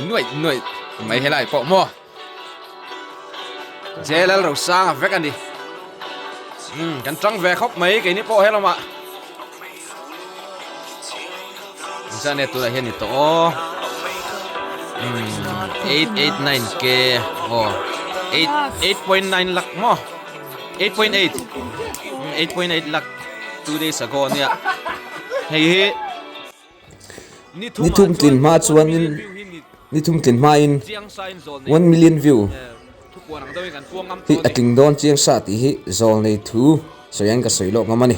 Nuaih nuaih mai helai pawh maw. J Lalrosanga vek a ni. Kan tang ve khawp mai keini pawh helamah. Engzah nge tunah hian ni tawh aw. 889k aw 8.9 lakh maw 8.8 8.8 lakh 2 days ago ania hei hi Ni thum tlin hma chuanin ni thum tlin hmain 1 million view hi a tling dawn chiang sa tih hi zawl nei thu sawi an ka sawi lawk ngam a ni.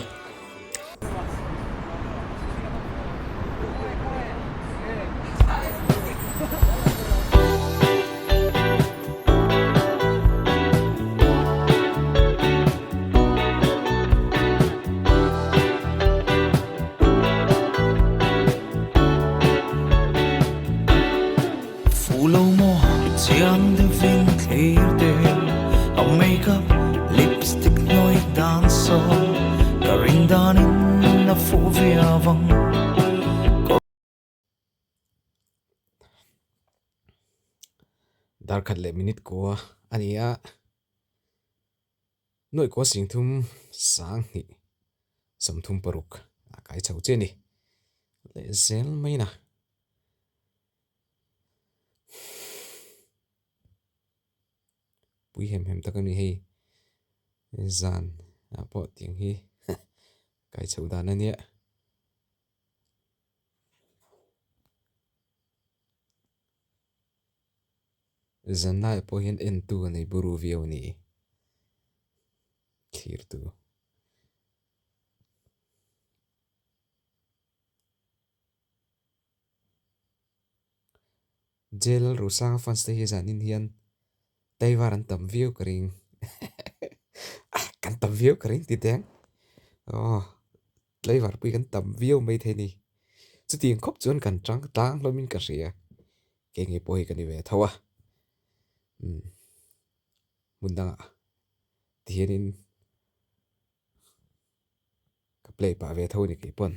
Fu lo maw chiang deuhin thlir te A makeup lipstick hnuai dan sawn Ka ring danin a fuh viau ang Darkhat leh minute kua a ni a, nuaih kua singthum sanghnih 36 a kai chho che a ni leh zel mai na. Pui hem hem tak a ni hei zan ah pawh tiang hi kai chhoh dan a nia. Zan laiah pawh hian entu a nei buru viau a ni thlirtu. Jail Rusanga fans te hi zanin hian Taiwan an tam viau ka ring kan tam viau ka ring ti teng aw Taiwan pui kan tam viau mai thei ni chutiang khawp chuan kan tang tlang hlawmin ka hria kei ngei pawh hi ka ni ve tho a umm hmun dangah tihianin. Ka play pah ve tho ni kei pawn.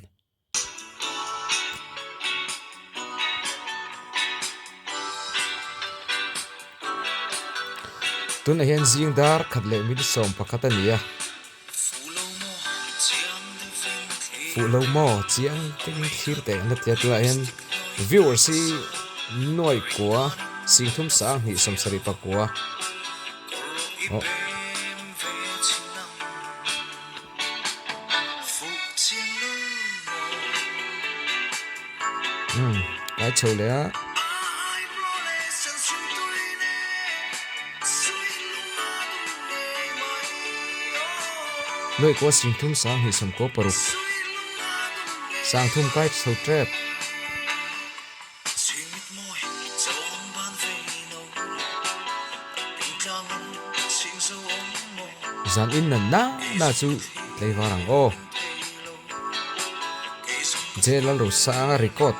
Tunah hian zing dar khat leh minute 11 a ni a. Fuh lo maw chiang takin thlir teh ang tia tunah hian viewers hi nuai kua singthum sang hnih 74 aw. Umm kai chho leh a. Nuaih kaw singthum 29 30 kai chho tep. Zan in nan na na chu tlei var ang aw. J Lalrosanga record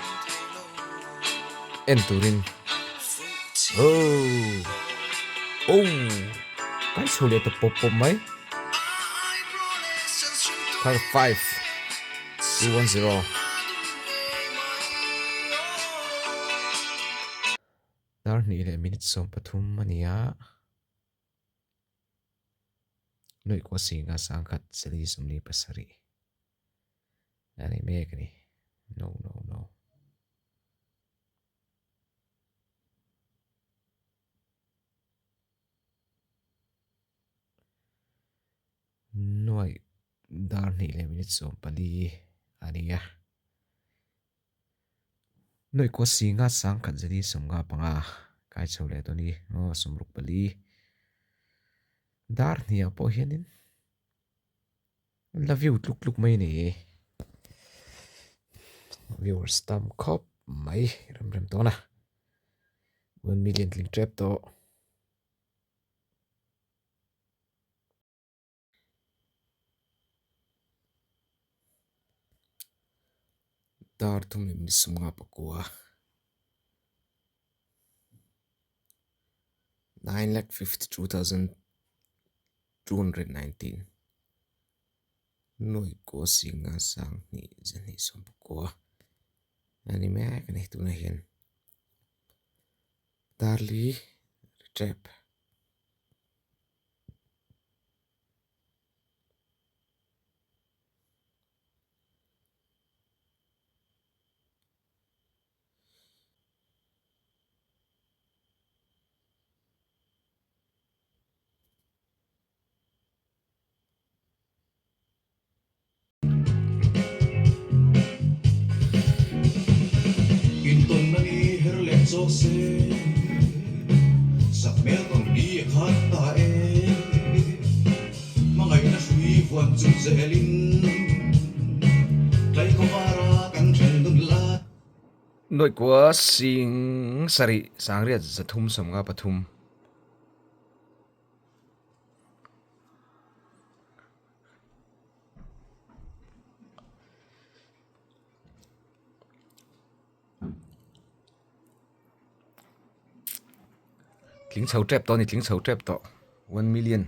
en turin oh oh kai chho leh ta pawp pawp mai 35 210. Dar hnih leh minute 13 a ni a. Nuih kua singa sangkhat sali 47 a ni mek a ni. No no no. Nuaih dar hnih leh minute 14 a ni a. Nuaih kua singa sangkhat zali 55 kai chho leh dawn i aw 64 dar hnih ah pawh hianin la view tluk tluk mai a ni. Viewers tam khawp mai rem rem tawn a 1 million tling tep tawh. Dar thum leh minute 59 9,52,219 nuaih kaw singa 2,219. A ni mek a ni tunah hian darli ri tep. Intawnna ni her leh zawk se, Sakhmel tawn ni a khat ta e. Hmangaihna hrui vuan chung zelin, Tlai khawvara kan then dun la. Nawikua sing sarih sangriat zathum 53. Tling chho tep tawh a ni tling chho tep tawh one million.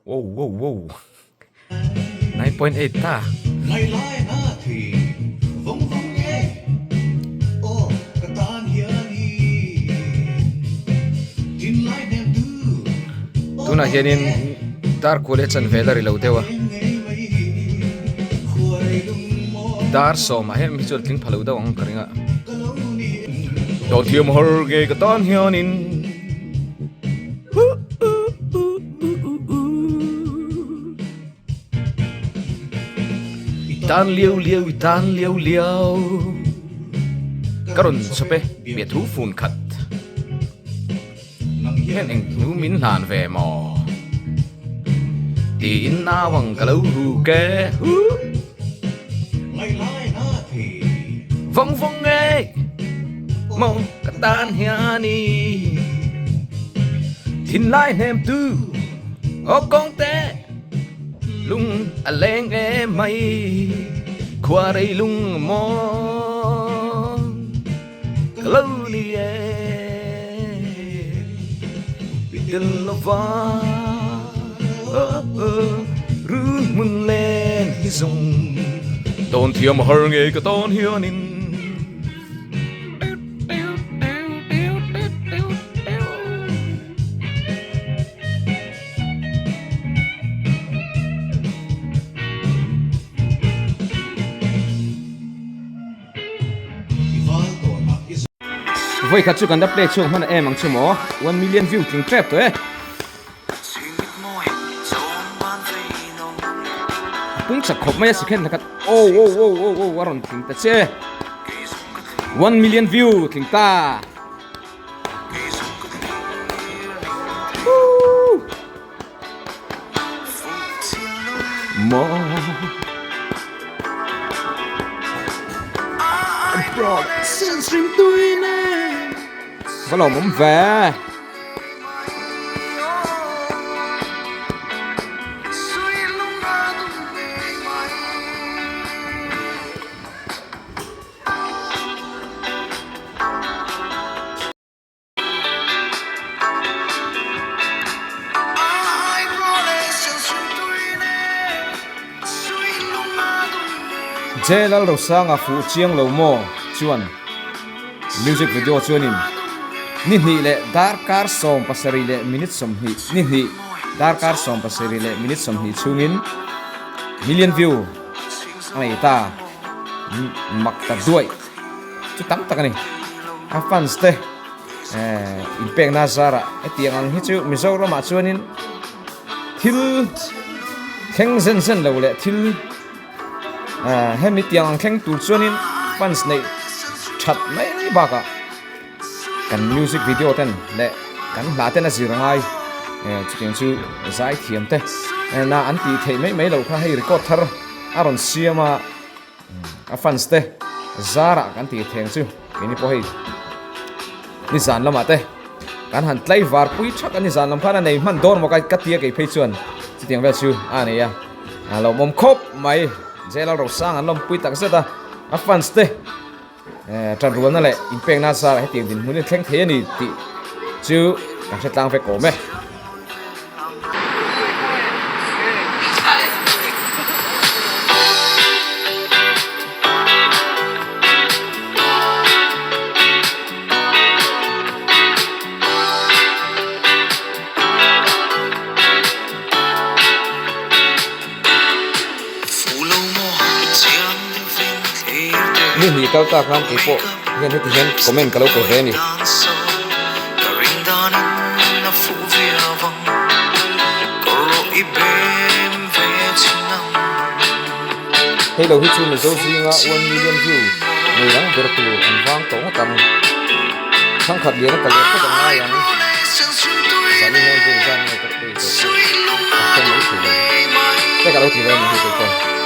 Wow wow wow 9.8 ta. Tunah hianin dar kual hi a chan vel a ri lo deuh a. Dar sawmah hian mi chu a tling pha lo deuh ang ka ring a. Dawthiam har nge ka tan hianin. I tan liau liau, i tan liau liau Ka rawn chawp e, biathu fun khat Hian eng hnu min hlan ve maw Tiin nau ang ka lo huk e Vawng vawng e Maw ka tan hian i Thinlai hnem tu aw kawng te Lung a leng em mai Khua rei lung maw Ka lo ni e Tel lova Run hmun len hi zawng Tawn thiam har ngei ka tawn hianin. Vawi khat chu kan la play chhuak hman em ang chu maw one million view tling tep tawh e. A pung chak khawp mai a second la khat oh oh oh oh oh a rawn tling ta che 1 million view tling ta Mo Va lawm awm ve. J Lalrosanga fuh chiang lo maw chuan music video chuanin ni hnih leh darkar 70 leh minute 20 ni hnih darkar 70 leh minute 20 chhungin million view a nei ta mak ta duaih chu tam tak a ni a fans te eh inpekna zarah hetiang ang hi chu Mizoramah chuanin thil thleng zen zen lo leh thil eh hemi tiang ang thleng tur chuanin fans neih that mai bakah kan music video ten leh kan hla ten a zir ngai eh chutiang chu zai thiam te na an tih theih mai mai loh kha hei record thar a rawn siam a. A fans te zarah kan tih theng chu keini pawh hei nizan lamah te kan han tlaivar pui thak a nizan lam khan a nei hman dawn maw ka tia kei phei chuan chutiang vel chu a nei a a lawmawm khawp mai J Lalrosang an lawmpui tak zet a a fans te eh tanrualna leh inpekna zarah hetiang dinhmun hi thleng thei a ni tih chu kan hre tlang vek awm e. hnih kal ta khan keipawh hian heti hian comment ka lo pe ve a ni. Hei lo hi chu Mizo zinga 1 million view nei rang ber tur an vang tawh ngawt ang. Thangkhat lian a tla leh phawt ang ngai ang. Zani hian veng zan nge ka play tawh pawh a hre mai thei lo. Te ka lo ti ve a ni hi keipawh.